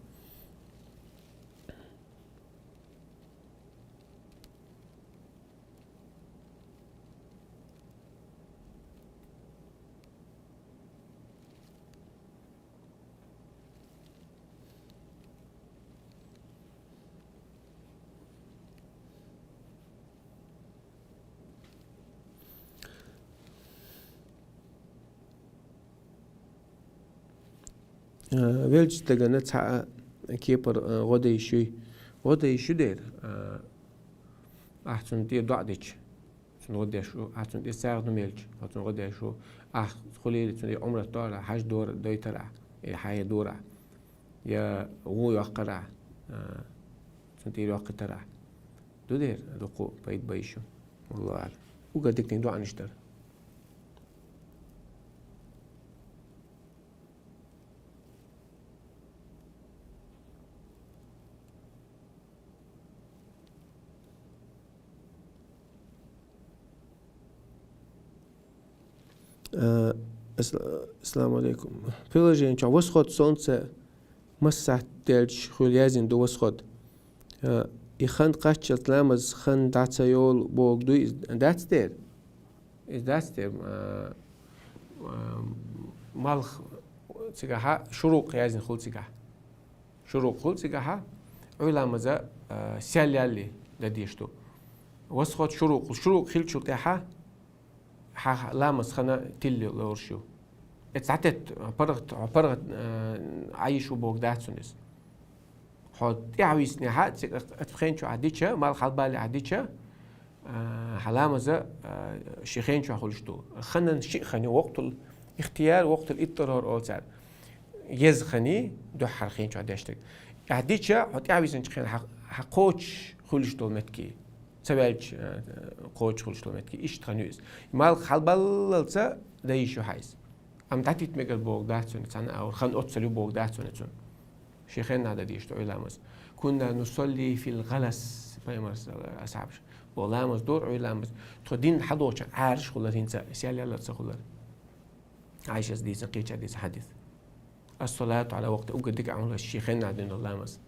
А, велча стагана цхьа а кепара, а, гӀо дан йиш юй? ГӀо дан йиш ю дера, а, ахь цунна тӀера доӀа дича. Цунна гӀо деш ву, ахь цунна тӀе сагӀа ду мелча, хьо цунна гӀо деш ву, ахь хуьлийла цунна Ӏумрат дора, хьаж дора, дойтарахь, я хьайе дора, я вон йоккхарахь, а, цунна тӀера йоккхийтарахь. Ду дера, дукха пайда бан йиш ю. Валлаху аӀлам. Угар диканиг доӀанаш дара. Э, ас-, ассаламу алейкум. Приложение чохь «Восход солнца» массахь делча хуьлу яздина ду «Восход». Э, и хан кхаччалц ламаз хан дӀа ца йолу боху дуй иза? Дац дера? Иза дац дера, а, а, малх цигахьа шурукъ яздина хуьлу цигахь. Шурукъ хуьлу цигахьа, Ӏуй ламаза, а, сел ялли дан дезаш ду. Восход шурукъ, шурукъ хилчул тӀаьхьа, хьан ламаз хан тилли лоруш ю. Эцу дӀатетта, паргӀат, паргӀат, а, Ӏайиш ву боху дац цунна иза. Хьо тӀаьхьа виснехьа, цига ацу хен чу ахь дича, мал хьалбале ахь дича, а, хьан ламаза, а, ши хен чохь хуьлуш ду. Ханан шиъ хан ю, вакътул ихтияр, вакътул иттирор олу цара. Еза хан ю, дуьххьара хен чохь деш дерг. Ахь дича, хьо тӀаьхьа висинчу хенахь хьан, хьан кхочуш хуьлуш долу меттиг. Ца ваьлча, а, кхочуш хуьлуш долу меттиг. Иштта хан ю иза. Мал хьалбаллалца дан йиш ю хьан иза. Амма дӀатитта мегар боху дац цунна, цхьана а хан оццал ю боху дац цунна. Шен хенна дан дезаш ду Ӏуй ламаз. «Кунна нусалли фил гъалас», пайхамар асхьабаш. Бо ламаз дора Ӏуй ламаз. Тхо дин хьадохуча Ӏараш хулар хӀинца, сел яллар ца хулар. Ӏайшас дийцина, кхеча дийцина хьадис. Ас-салату Ӏала вакъти, уггар дика Ӏамал шен хенна дина ламаз.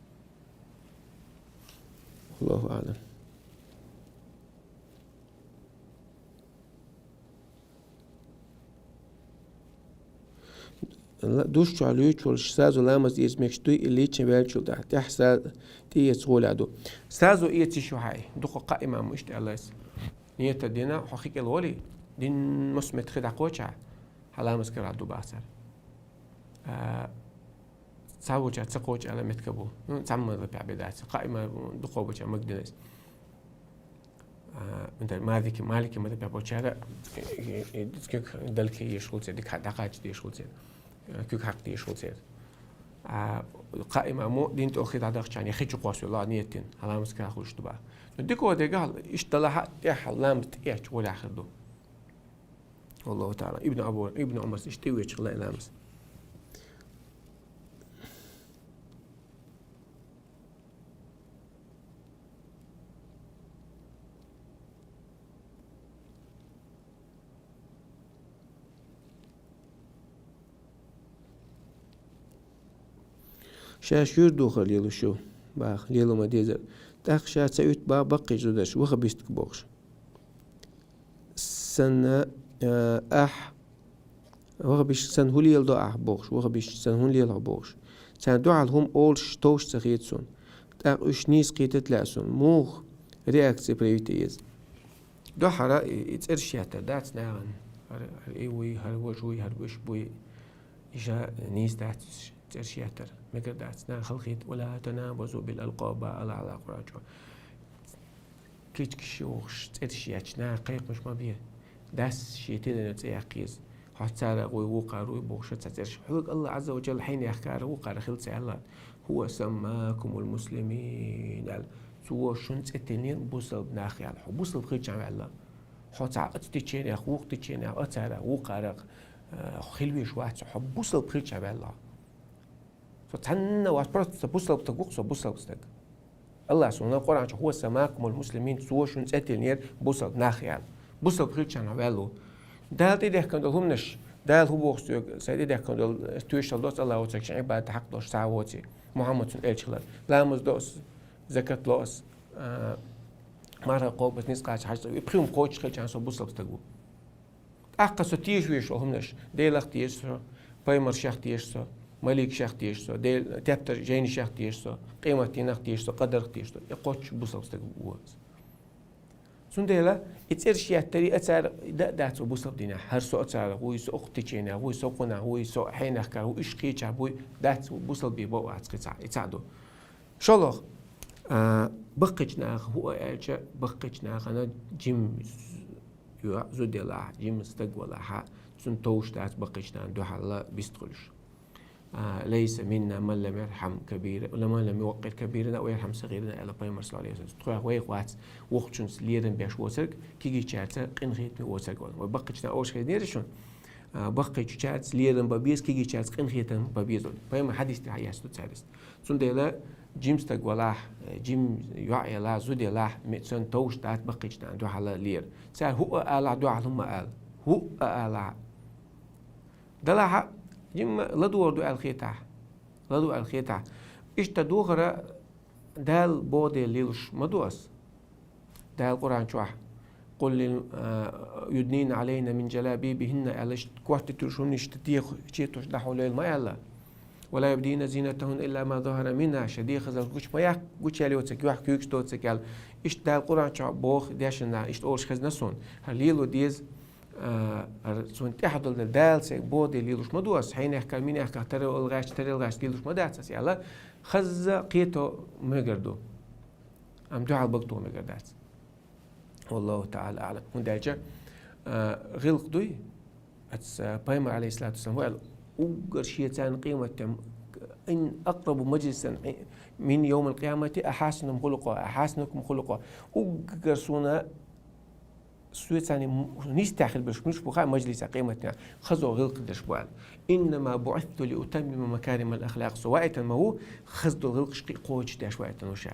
Аллаху аълам. Ла-, душ чу лоьчу волуш сазо ламаз эца мегаш дуй, и лийча ваьллачул тӀаьхьа, тӀаьхьа са-, тӀеэца гӀолехь ду. Сазо эца йиш ю хьайн, дукха кхаа имамо иштта аьлла ас. Нийят дина, хьо хи кӀел волий, дин массо меттахь хи дӀакхочахь, хьан ламаз карахь ду бахьа цара. А, цхьаволчара ца кхочу аьлла меттиг бу. Ну, цхьамма мазхӀабехь бен дац. Кхаа имам дукхо бача магдина ас. А, ментар Малики, Малики мазхӀабехь болчара, э, э, э, дицкек далке еш хулце, дика дӀакхача деш хулце. Э, куьг хьакха деш хулце. А, кхаа имамо дин тӀе хи дӀадахча, я хи чу кхосса вела нийят дина, хьан ламаз карахь хуьлуш ду бахьа. Ну, дика дегахь, иштта далахь, тӀехь ламаз тӀеэцча гӀолехь хир ду. Валлаху таӀала. Ибн Абу-, Ибн Умарс иштта тӀевеча хила ламаз. Ша шуьйра духар лелаш ю, баха, лела ма дезара. ТӀаккха ша ца уьтту баха баккхийчу зударша, ваххабистка бохуш. Санна, а, ахь, ваххабистка санна хӀун леладо ахь бохуш, ваххабистка санна хӀун лела хьо бохуш. Царна дуьхьал хӀума олуш товш ца хета суна. ТӀаккха уьш нийса кхетийта лаьа суна. Муха реакция проявить еза? Дуьххьара и, и цӀераш еттар дац нахана. ХӀара, хӀара и вуй, хӀара важа вуй, хӀара вешан вуй. Иша нийса дац цӀераш еттар. Мегар дац. Наха халахета: «Ва ла танабазу бил алкъаб», ала Аллахьа Къуръан чу. Кечигаш йохуш, цӀераш етташ, наха кхайкхамаш ма бе. Дас шен тидаме цӀе яккха еза. Хьо царах вуй, вукхара вуй бохуш цхьа цӀераш. Хьоьга Аллахь Ӏазза ва Джалла хьайна яхкара вукхара хила ца аьлла. «ХӀува саммакумул муслимин», аьлла. Цо шуна цӀе тиллина бусалба нах аьлла. Хьо бусалба хилча ваьлла. Хьо цхьа оцу теченех, вукху теченех, оцарах, вукхарах, э, хила везаш вац, хьо бусалба хилча ваьлла. Со цхьанна а вац, просто со бусалба стаг ву-кх, со бусалба стаг. Аллахьа суна Къуръан чу: «ХӀува саммакумул муслимин», цо шуна цӀе тиллинера бусалба нах аьлла. Бусалба хилча ваьлла ву. Дала тӀедехкина долу хӀуманаш, Дала хӀун боху соьга, сайн тӀедехкина долу тоьшалла доцу Аллахьа воцург шен Ӏибадат хьакъ долуш цхьа а воций, Мухьаммад цунна элча хилар. Ламаз до ас, закат ло ас, а, марха кхобу ас, ницкъ кхача хьаьжцӀа, и пхи хӀума кхочуш хилча со бусалба стаг ву. ТӀаккха со теша везаш волу хӀуманаш, Делах теша со, пайхамаршех теша со, маликашех теша со, Дел-, тептар жайнашех теша со, къематдийнах теша со, къадарах теша со, и кхоччуш бусалба стаг ву ас. Цундела и цӀераш еттари, а цара да а дац ву бусалба динехь, хӀара со а царах вуй, со а кху теченех вуй, со кхунах вуй, со хьенехкара ву, уьш кхечахь буй, дац ву бусалба бен бакъ вац кхин цхьа, и цхьаъ ду. ШолгӀа, а, баккхийчу наха хӀуъа аьлча, баккхийчу нахана жима йоӀ, зуда елахь, жима стаг валахь, цунна товш дац баккхийчу нахана дуьхьал бист хуьлуш. А, «Лайса минна ман лам ярхьам кабира-, ман лам юваккъир кабирана ва ярхьам сагӀирана», аьлла пайхамар, саллаллаху Ӏалайхи ва саллам. Тхох вайх вац воккхачуьнца лерам беш воцург, кегийчаьрца къинхетаме воцург ван. Вай баккхийчу наха олуш хезнера шуна. А, баккхийчуьнца лерам бан беза, кегийчаьрца къинхетам бан беза. Пайхамар хьадис тӀехь яздо цаьрца. Цундела жима стаг валахь, жима йоӀ елахь, зуда елахь, ме-, цунна товш дац баккхийчу нахана дуьхьал лера. Цара хӀуъа алахь, дуьхьал хӀума ала. ХӀуъа алахь. Далахь, жимма ладогӀар ду аьлла хетахь. ЛадогӀар аьлла хетахь. Иштта духара Дала боху дела лелаш ма ду ас. Дала Къуръан чохь: «Къул лил, а, юднийна Ӏалайна мин жалабибихинна», аьлла, иштта корта туьллуш хӀуманаш иштта теха четош дӀахьо лойла ма аьлла. «Ва ла юбдийна зинатахунна илла ма захара минхӀа», шайн дегӀан хазалла гучу ма яккха, гучуяьлла йоцург, юьхь куьйгаш доцург аьлла. Иштта Дала Къуръан чохь боху дешна, иштта олуш хезна суна. ХӀара лело деза, а, хӀара суна тӀаьхьа долу дела, Дала сайга боху дела лелаш ма ду ас, хьенехкара, минехкара, тарал гӀаьшта, тарал гӀаьшта лелаш ма дац ас аьлла, хаза кхето мегар ду. Амма дуьхьал багатуха мегар дац. Валлаху таӀала аӀлам. ХӀунда аьлча, а, гӀиллакх дуй, аса, пайхамар, алейхиссалату вассалам, ваьлла, уггар шен царна къематден, ин акърабу мажлисан мин йовмил къиямати ахьасинукум хулукъа, ахьасинукум хулукъа. Уггар суна, соьца нисдехь хила берш муьлш бу хаьа мажлиса къематден, хазо гӀиллакх дерш бу аьлла. Иннама буӀисту ли утаммима макаримал ахлакъ. Со ваийтина ма ву, хаза долу гӀиллакхаш кхочушдеш ваийтина ву ша.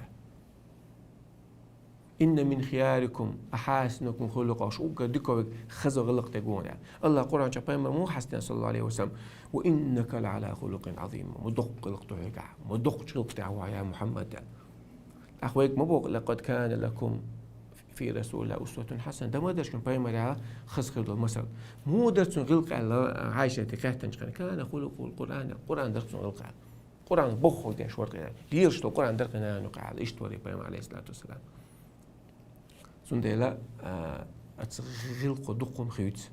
«Инна мин хиярикум ахьасинукум хулукъа», шу уггар дика верг хаза гӀиллакх дерг ву хьуна. Аллах Къуръан чу пайхамар муха хьаьстина, саллаллаху алейхи ва саллам: «Ва иннака ла ала хулукъин азим». Ма доккха гӀиллакх ду хьоьгахь, ма доккхачу гӀиллакх тӀехь ву хьо, я Мухьаммад, аьлла. ТӀаккха вайга ма боху: «Лакъад кана лакум», في رسول الله أسوة حسنة. Дан ма дий шуна пайхамарехь хаза хир долу масал. Муха дара цуьнан гӀиллакх аьлла Ӏайшата хаьттинчу хенахь, كان خلقه القرآن, Къуръан дара цуьнан гӀиллакх аьлла. Къуръан бохург деш вара кхин, лелаш долу Къуръан дара кхин нана юкъахь аьлла. Иштта вара пайхамар, алейхиссалату вассалам. Цундела, а, оцу гӀиллакхо дуккха хӀума хуьйцу.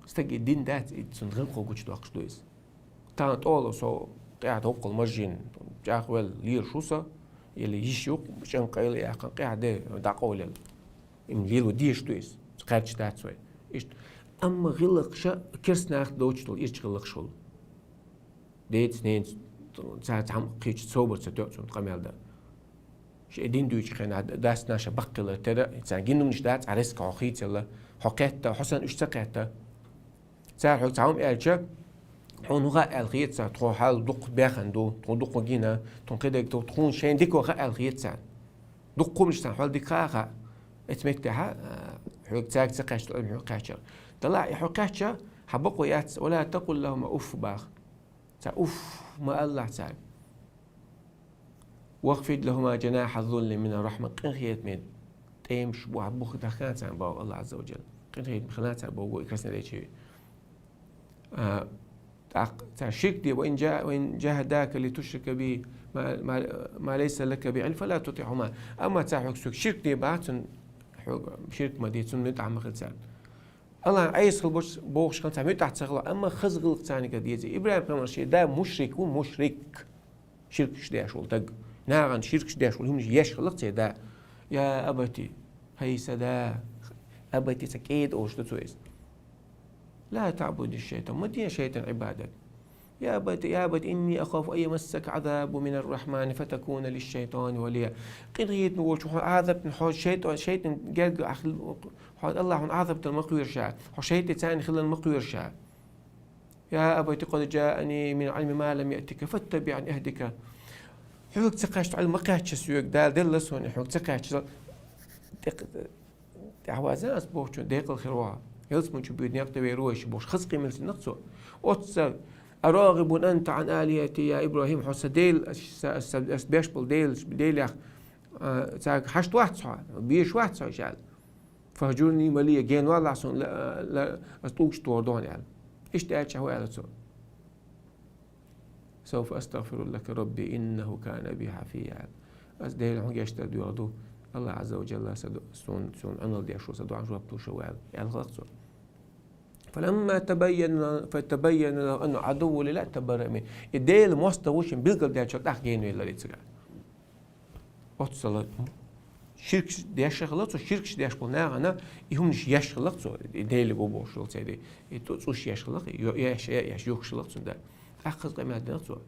Стаге дин дац, и цуьнан гӀиллакхо гучудоккхуш ду иза. Тахана тӀоло со къаьхьа доккхул мажжин, чӀагӀвелла лелаш ву со, или йиш ю, чӀанкъайла яьккхина къаьхьа де дӀакъовлийла. Им лело дезаш ду иза, кхаьчча дац вай. Иштта. Амма гӀиллакхаш керстанах доцуш долу ирчу гӀиллакхаш хуьлу. Деца, ненаца, цара цхьамма кхечу собар ца тоьу цунна къамел дан. Шен дин дуьйцучу хенахь дас-нанас баккхилар тера, царна гиннарш дац, Ӏа реско хьо хийцалла, хьо кхетта, хьо санна уьш ца кхетта. Цара хьоьга цхьа хӀума аьлча, хьуна хӀун хаьа аьлла хета царна, тхо хьал дуккха бехна ду, тхо дуккха гина, тхуна кхидерг ду, тхуна шайна дика хаа аьлла хета царна. Дуккха хӀуманаш царна хьол дика хаа а хаьа, эцу меттехь, а, хьоьга цаьрга ца кхаьчча, хьоьга кхаьчча. Далахь и хьо кхаьчча, хьан бакъо яц, ولا تقل لهما أف баха. Цара уф ма алалахь цаьрга. واخفض لهما جناح الذل من الرحمة, къинхетаме тӀемаш бу-, бух дахкана царна боху АллахӀ Ӏазза ва Джалла. Къинхетаме хилла царна боху и красноречие. А, тӀаккха цара ширк де, وإن جا-, وإن جاهداك لتشرك بي ما, ما, ما ليس لك به علم فلا تطعهما. Амма цара хьоьга соьга ширк де бац, цунна хьоьга ширк ма де, цунна муьтӀахь ма хила царна. АллахӀна Ӏеса хила бохуш хилла царна муьтӀахь ца хила, амма хаза гӀиллакх царниг деза. ИбрахӀим-пайхамар шен да мушрик ву, мушрик. Ширкаш деш волу стаг. Нахана ширкаш деш волу хӀуманаш еш хилла церан да. يا أبت, хӀай сан да, أبت цхьа кӀеда олуш ду цо иза. لا تعبد الشيطان, ма де шайтан Ӏибадат. يا أبت, يا أبت إني أخاف أن يمسك عذاب من الرحمن فتكون للشيطان وليا. Къинхетаме волчу хьуна Ӏазап, хьо шайтан, шайтан герга ахь, хьо АллахӀ хьуна Ӏазап дан ма кхоьру ша, хьо шайтан царна хиларна ма кхоьру ша. يا أبت قد جاءني من العلم ما لم يأتك فاتبعني أهدك. Хьоьга ца кхаьчча Ӏилма ма кхаьчча соьга, Дала делла суна, хьоьга ца кхаьчча, тӀе-, тӀаьхьаваза ас бохучун декъал хир ваха. Ялсмани чу буьйцу некъ тӀе вер ву аша бохуш, хаза къемел ца нах цо. Оццу: أراغب أنت عن آلهتي يا إبراهيم, хьо сан Дела, ас, ас, ас беш болу Дела, Делех, а, цаьрга хьашт вац хьо, безаш вац хьо, аьлла. فاهجرني مليا, гена валахь суна, ла, ла, ас тӀулгаш тохар ду хьуна аьлла. Иштта аьлча, хӀун аьлла цо? سوف أستغفر لك ربي إنه كان بي حفيا аьлла. Ас Дела хьуна гечдар доьхур ду, АллахӀ Ӏазза ва Джалла сан ду-, суна, суна Ӏуналла деш ву, сан дуӀанна жоп луш ву аьлла, аьлла хилла цо. فلما تبين، فتبين له أنه عدو لله تبرأ منه. И Дела мостагӀа ву шен билгалдаьлча тӀаккха гена веллера и цигахь. Оццала ширкаш деш хилла цо, ширкаш деш болу нахана и хӀуманаш еш хилла цо, и Дела ву бохуш йолу церан, и тӀу-, цӀуш еш хилла, йо-, еш, еш, еш, йохуш хилла цунна да. ТӀаккха хаза къамел дина цо.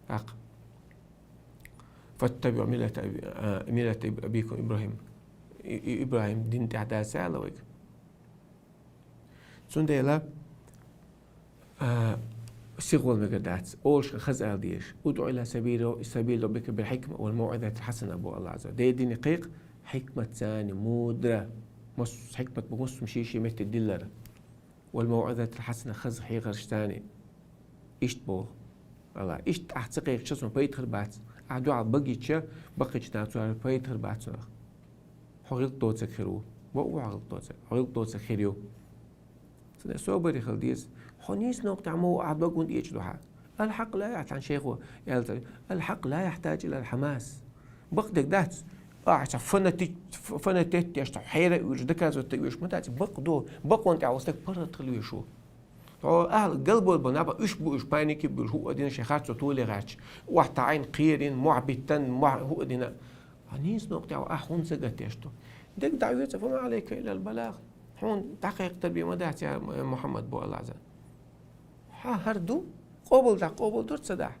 ТӀаккха. فاتبعوا ملة أبي-, а, ملة أبيكم إبراهيم. И, и ИбрахӀим дин тӀехь дац аьлла вайга. Цундела, а, сихвала мегар дац, олуш хаза ала дезаш. ادع إلى سبيل، سبيل ربك بالحكمة والموعظة الحسنة боху АллахӀа. Дела дине кхайкха хьикматца, мудра. Мас-, хьикмат бу массо а шен-шен метте диллар. والموعظة الحسنة, хаза хьехаршца. Иштта боху АллахӀа. Иштта ахь ца кхайкхича, цунах пайда хир бац. Ахь дуьхьал багича, баккхича, цунах пайда хир бац цунах. Хьо гӀиллакх доцург хир ву. Бакъ ву хьо гӀиллакх доцург. Хьо гӀиллакх доцург хир ю. Цундела собаре хила деза. Хьо нийса новкъа тӀехь ма ву, ахь дог хӀунда эцаш ду хьан? الحق لا يحتاج, тхан шайхо аьлла цара, الحق لا يحتاج إلى الحماس. Бакъдерг дац. Ахь цхьа фанати-, ф-, фанатет деш, цхьа хьера а оьцуш, доказывать а оьцуш ма дац. Бакъ ду. Бакъонна тӀехь волу стаг паргӀат хила везаш ву. Хьо ахьа галболбан наб, уьш бу уьш, паники буьлуш, хӀуъа дина шайн харцо толе гӀерташ, охьатаӀийна, кхерийна, мохь биттан, мохь хӀуъа дина. Хьо нийса новкъа тӀехь ву, ахь хӀунда ца гатдеш ду? Дерг дӀа оьцу, فما عليك إلا البلاغ. Хьуна дӀакхайкхар бен ма дац, я Мухьаммад, боху АллахӀа. Хьан хӀара ду, къобал дахь, къобал дора, ца дахь.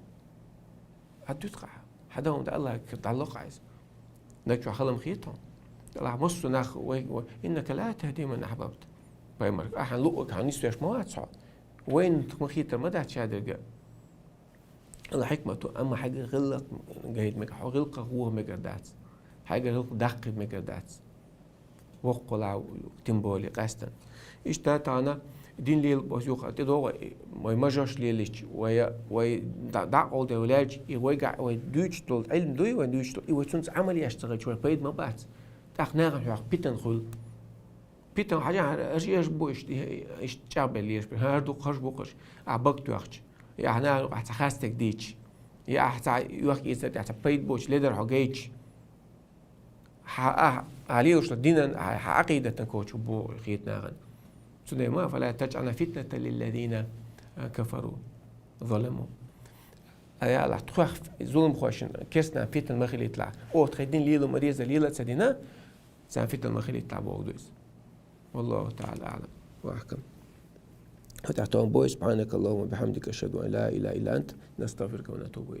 Ахь дуьту-кх ахь. Хьан дан хӀума дан АллахӀа кара дӀалло-кх ахь иза. Нагахь чохь хала ма хета хьуна. АллахӀа массо а нах вай, вай, إنك لا تهدي من أحببت. Пайхамар, ахьа луъург хьан нисвеш ма вац хьо. Вайна ма хетар ма дац шадерг. Алла хьикмату, амма хьайгара гӀиллакх гайта мегар, хьо гӀиллакхах воха мегар дац. Хьайгара гӀиллакх даккхийта мегар дац. Воккхалахь, тем более, къаьстина. Иштта тахана дин лела, ас юха тӀедогӀу, вай мажош лелийча, вай, вай дӀа-, дӀакъовладе вай лаьлча, и вайгахь вай дуьйцуш долу Ӏилма дуй, вай дуьйцуш долу, и вай цунца Ӏамал еш ца хилча, вай пайда ма бац. ТӀаккха нахана хьох питана хуьлу. Питана хьажахьара, аша еш бу иштта, иштта чӀагӀбелла еш бу. ХӀара дукха, хӀара бу хӀара. Ахь бага тоьхча. Я ахь нахана юкъахь цхьа хастаг дийча. Я ахь цхьа йохк-эцар тӀехь цхьа пайда боцуш ледар хьо гайча. Хьан ахь, ахь лелаш долу динан, хьан, хьан Ӏакъидатан кочу бу хета нахана. Цундела ма, «فلا تجعلن فتنة للذين كفروا وظلموا». Ай, Аллахь, тхох зуламхошна, керстанашна фитна ма хилийталахь. Оха тхайн дин лело ма деза, лела а ца дина, царна фитна ма хилийталахь бохург ду иза. والله تعالى أعلم وأحكم. ХӀетахь тхуна бой, سبحانك اللهم وبحمدك، أشهد أن لا إله إلا أنت، نستغفرك ونتوب إليك.